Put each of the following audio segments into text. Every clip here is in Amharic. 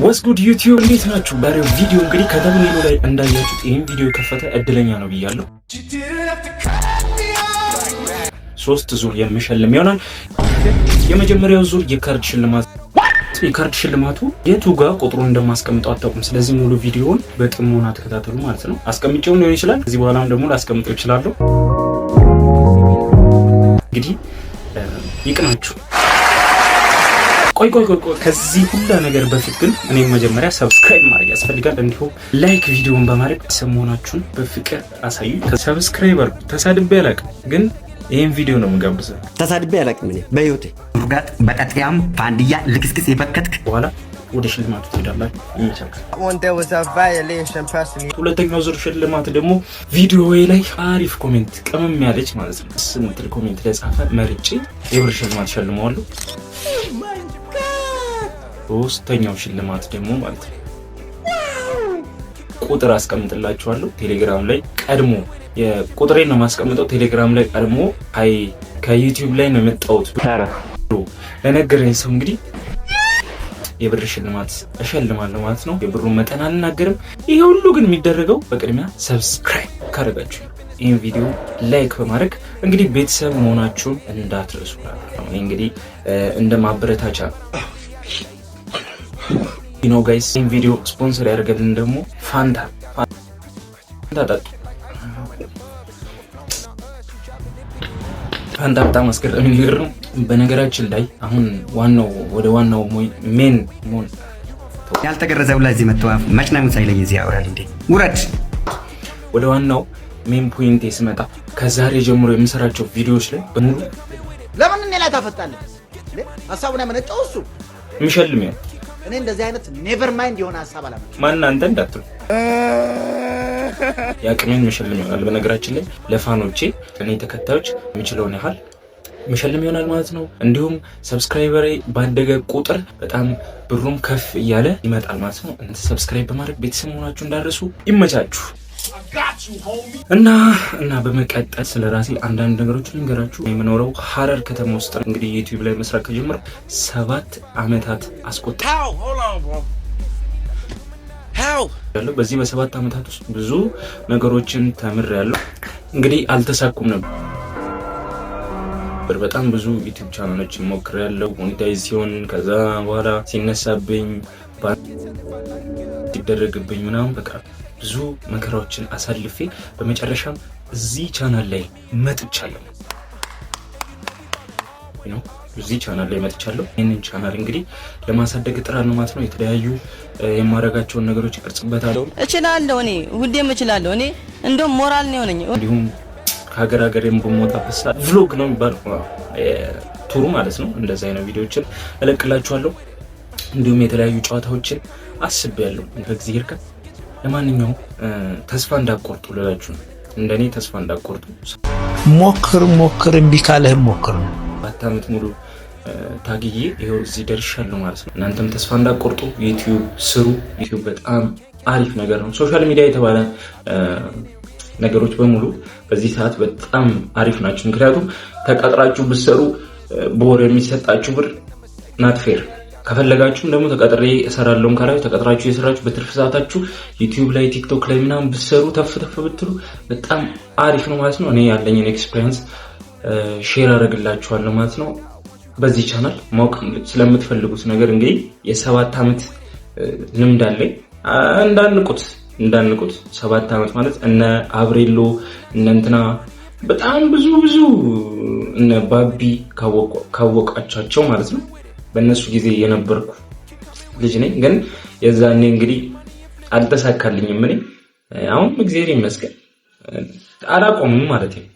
What's good YouTube፣ እንዴት ናችሁ? በዛሬው ቪዲዮ እንግዲህ ከ thumbnail ኡ ላይ እንዳያችሁት ይህን ቪዲዮ የከፈተ እድለኛ ነው ብያለሁ። ሶስት ዙር የምሸልም ይሆናል። የመጀመሪያው ዙር የካርድ ሽልማት። የካርድ ሽልማቱ የቱ ጋር ቁጥሩን እንደማስቀምጠው አታውቁም። ስለዚህ ሙሉ ቪዲዮውን በጥሞና ተከታተሉ ማለት ነው። አስቀምጬውም ሊሆን ይችላል። ከዚህ በኋላም ደግሞ ላስቀምጠው ይችላለሁ። እንግዲህ ይቅናችሁ። ቆይ ቆይ ቆይ ቆይ፣ ከዚህ ሁላ ነገር በፊት ግን እኔም መጀመሪያ subscribe ማድረግ ያስፈልጋል። እንዲሁም like ቪዲዮን በማድረግ ሰሞናችሁን በፍቅር አሳዩ። Subscriber ተሳድቤ አላውቅም፣ ግን ይህን ቪዲዮ ነው የምጋብዘው። ተሳድቤ አላውቅም እኔ በህይወቴ። ሩጋጥ በጠጥያም ፋንድያ ልክስክስ የበከትክ። በኋላ ወደ ሽልማቱ ትሄዳላችሁ። ይመቻችሁ። One there was a violation personally. ሁለተኛው ዙር ሽልማት ደግሞ ቪዲዮዬ ላይ አሪፍ comment፣ ቅመም ያለች ማለት ነው፣ ስምትል comment ለጻፈ መርጬ የብር ሽልማት ሸልመዋለሁ። ሶስተኛው ሽልማት ደግሞ ማለት ነው ቁጥር አስቀምጥላችኋለሁ። ቴሌግራም ላይ ቀድሞ የቁጥሬን ነው የማስቀምጠው። ቴሌግራም ላይ ቀድሞ "Hi፣ ከ YouTube ላይ ነው የመጣሁት" ብሎ ለነገረኝ ሰው እንግዲህ የብር ሽልማት እሸልማለሁ ማለት ነው። የብሩን መጠን አልናገርም። ይሄ ሁሉ ግን የሚደረገው በቅድሚያ subscribe ካደረጋችሁ፣ ይህን ቪዲዮ like በማድረግ እንግዲህ ቤተሰብ መሆናችሁን እንዳትረሱ። እኔ እንግዲህ እንደ ማበረታቻ ነው guys። ይህን ቪዲዮ ስፖንሰር ያደርገልን ደግሞ ፋንታ። ፋንታ ጠጡ። ፋንታ በጣም አስገራሚ ነገር ነው። በነገራችን ላይ አሁን ዋናው ወደ ዋናው main ሞን ያልተገረዘ ሁላ እዚህ መጥቶ መጭናሙን ሳይለይ እዚህ ያወራል እንዴ? ውረድ። ወደ ዋናው main point ኤ ስመጣ ከዛሬ ጀምሮ የምሰራቸው ቪዲዮዎች ላይ በሙሉ ለምን እኔ ላይ ታፈጣለህ? ሀሳቡን ያመነጨው እሱ። የሚሸልም ያው እኔ እንደዚህ አይነት never mind የሆነ ሀሳብ አላመጣም። ማን አንተ እንዳትሉ፣ የአቅሜን መሸልም ይሆናል። በነገራችን ላይ ለ fan ኦቼ፣ እኔ ተከታዮች የምችለውን ያህል መሸልም ይሆናል ማለት ነው። እንዲሁም subscriber ኤ ባደገ ቁጥር በጣም ብሩም ከፍ እያለ ይመጣል ማለት ነው። Subscribe በማድረግ ቤተሰብ መሆናችሁ እንዳትረሱ። ይመቻችሁ። እና በመቀጠል ስለ ራሴ አንዳንድ ነገሮችን ልንገራችሁ። የምኖረው ሀረር ከተማ ውስጥ ነው። እንግዲህ YouTube ላይ መስራት ከጀመርኩ 7 ዓመታት አስቆጥሬያለሁ። በዚህ በ7 ዓመታት ውስጥ ብዙ ነገሮችን ተምሬያለሁ። እንግዲህ አልተሳኩም ነበር። በጣም ብዙ YouTube ቻናሎችን ሞክሬያለሁ። Monetize ሲሆን ከዛ በኋላ ሲነሳብኝ፣ ሲደረግብኝ ምናምን በቃ ብዙ መከራዎችን አሳልፌ በመጨረሻም እዚህ ቻናል ላይ መጥቻለሁ ነው። እዚህ ቻናል ላይ መጥቻለሁ። ይህንን ቻናል እንግዲህ ለማሳደግ እጥራለሁ ማለት ነው። የተለያዩ የማደርጋቸውን ነገሮች እቀርጽበታለሁ። እችላለሁ፣ እኔ ሁሌም እችላለሁ። እኔ እንደውም ሞራል ነው የሆነኝ። እንዲሁም ከሀገር ሀገር በምወጣበት ሰዓት vlog ነው የሚባለው tour ኡ ማለት ነው። እንደዚህ አይነት ቪዲዮዎችን እለቅላችኋለሁ። እንዲሁም የተለያዩ ጨዋታዎችን አስቤያለሁ ከእግዚአብሔር ጋር። ለማንኛውም ተስፋ እንዳትቆርጡ ልላችሁ ነው። እንደኔ ተስፋ እንዳትቆርጡ። ሞክር ሞክር፣ እምቢ ካለህም ሞክር ነው። 7 ዓመት ሙሉ ታግዬ ይኸው እዚህ ደርሻለሁ ማለት ነው። እናንተም ተስፋ እንዳትቆርጡ፣ YouTube ስሩ። YouTube በጣም አሪፍ ነገር ነው። Social media የተባለ ነገሮች በሙሉ በዚህ ሰዓት በጣም አሪፍ ናቸው። ምክንያቱም ተቀጥራችሁ ብትሰሩ በወር የሚሰጣችሁ ብር not fair። ከፈለጋችሁም ደግሞ ተቀጥሬ እሰራለሁ ካላችሁ ተቀጥራችሁ የሰራችሁ በትርፍ ሰዓታችሁ YouTube ላይ፣ TikTok ላይ ምናምን ብትሰሩ፣ ተፍ ተፍ ብትሉ በጣም አሪፍ ነው ማለት ነው። እኔ ያለኝን experience share አደርግላችኋለሁ ማለት ነው። በዚህ ቻናል ማወቅ ስለምትፈልጉት ነገር እንግዲህ የ7 ዓመት ልምድ አለኝ። እንዳንቁት እንዳንቁት፣ 7 ዓመት ማለት እነ አብሬሎ፣ እነ እንትና፣ በጣም ብዙ ብዙ እነ ባቢ ካወቃቻቸው ማለት ነው። በእነሱ ጊዜ የነበርኩ ልጅ ነኝ። ግን የዛኔ እንግዲህ አልተሳካልኝም። እኔ አሁን እግዚአብሔር ይመስገን አላቆምም ማለት ነው።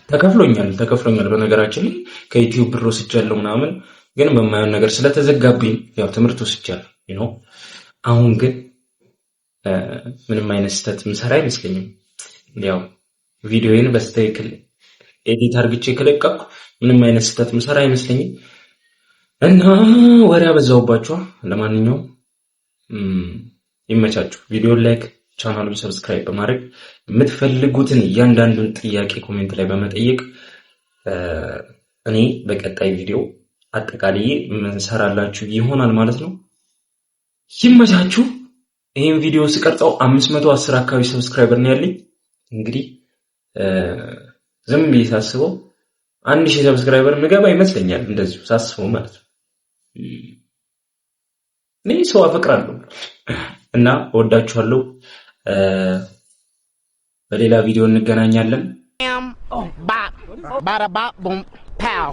ተከፍሎኛል ተከፍሎኛል። በነገራችን ላይ ከ YouTube ብር ወስጃለሁ ምናምን፣ ግን በማየውን ነገር ስለተዘጋብኝ ያው ትምህርት ወስጃለሁ። አሁን ግን ምንም አይነት ስህተት ምሰራ አይመስለኝም። ያው ቪዲዮዬን በስትክክል edit አርግቼ ከለቀቅኩ ምንም አይነት ስህተት ምሰራ አይመስለኝም። እና ወሬ አበዛሁባችሁ። ለማንኛውም ይመቻችሁ። ቪዲዮን like፣ ቻናሉን subscribe በማድረግ የምትፈልጉትን እያንዳንዱን ጥያቄ comment ላይ በመጠየቅ እኔ በቀጣይ ቪዲዮ አጠቃልዬ የምንሰራላችሁ ይሆናል ማለት ነው። ይመቻችሁ። ይህን ቪዲዮ ስቀርጸው 510 አካባቢ subscriber ነው ያለኝ። እንግዲህ ዝም ብዬ ሳስበው 1000 subscriber ምገባ ይመስለኛል፣ እንደዚሁ ሳስበው ማለት ነው። እኔ ሰው አፈቅራለሁ እና እወዳችኋለሁ። በሌላ ቪዲዮ እንገናኛለን። Bop, bada bop, boom, pow.